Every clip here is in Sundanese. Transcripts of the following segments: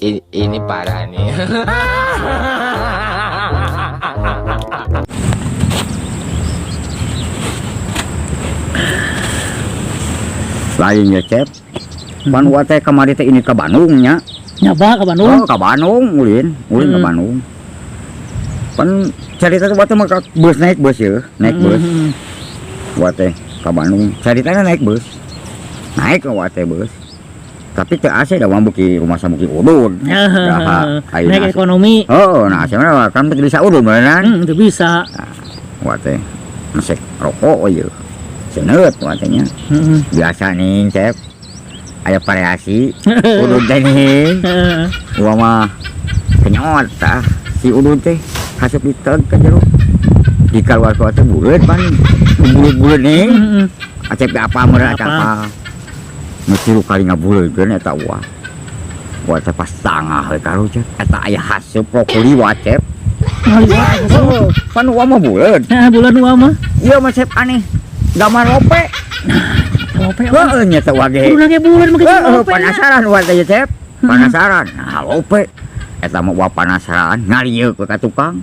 Ini parah nih. Lain ya, Cep. Pan wa teh kamari teh ini ke Bandung nya. Nyaba ke Bandung. Oh, ke Bandung ulin, ulin ke Bandung. Pan cerita tuh waktu mah ka bus, naik bus ya, naik bus. Wa teh ke Bandung. Ceritanya naik bus. Naik ke wa teh bus. Tapi teu AC da mah beuki rumah samuki udud. Daha, ayeuna Naik AC. ekonomi. Oh, nah AC mah kan teu bisa udud beneran. Itu bisa. Wa teh mesek rokok we yeuh. Seuneut wa teh nya. Biasa nih, Cep. Aya variasi udud teh nih. Gua mah kenyot tah si udud teh haseup diteg ka jero. Di keluar-keluar teh buleut pan. Buleut-buleut nih. Acep ge apa meureun acep Apa? apa. Nu tilu kali ngabuleutkeun eta wah. Wah teh pas tangah we karu, Cep. Eta aya haseup rokok liwat, Cep. Ngaliwat. Oh, pan uang mah buleut. Nah, bulan dua mah. Ieu mah, Cep, aneh. Gambar lope. Lope. Wah. Heeh nya teh wage. Kudu ge bulan mah Heeh, lope. Penasaran wa teh, Cep. Penasaran. Nah, lope. Eta mah wah penasaran ngalieuk ka tukang.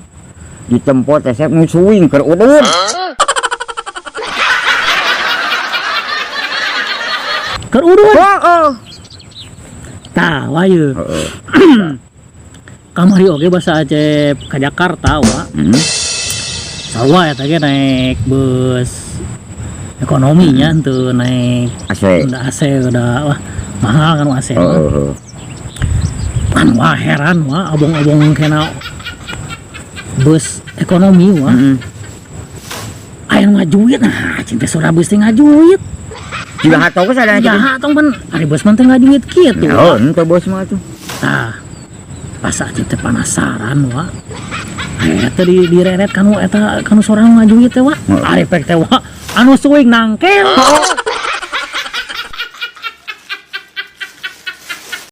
Di tempo teh, Cep, nu suing keur udud. Keur udud. Heeh. Tah, wah ieu. Heeh. Kamari oge basa Acep ka Jakarta, wa. Sarua eta ge naik bus ekonominya teu naik AC. Udah AC udah wah mahal kan AC mah. Heeh. Pan wah heran wah abong-abong kena bus ekonomi wah. Aya nu ngajuit, nah cinta suara bus teh ngajuit. Jiga hato geus ada Jahat tong pan ari bus mah teh ngajuit kitu. Oh, henteu bos mah tuh. Tah pas Acep teh penasaran wa. Eta di direret kanu eta kanu sorang ngajuit teh wa. Heeh. Ari pek teh wa anu suing nangkel.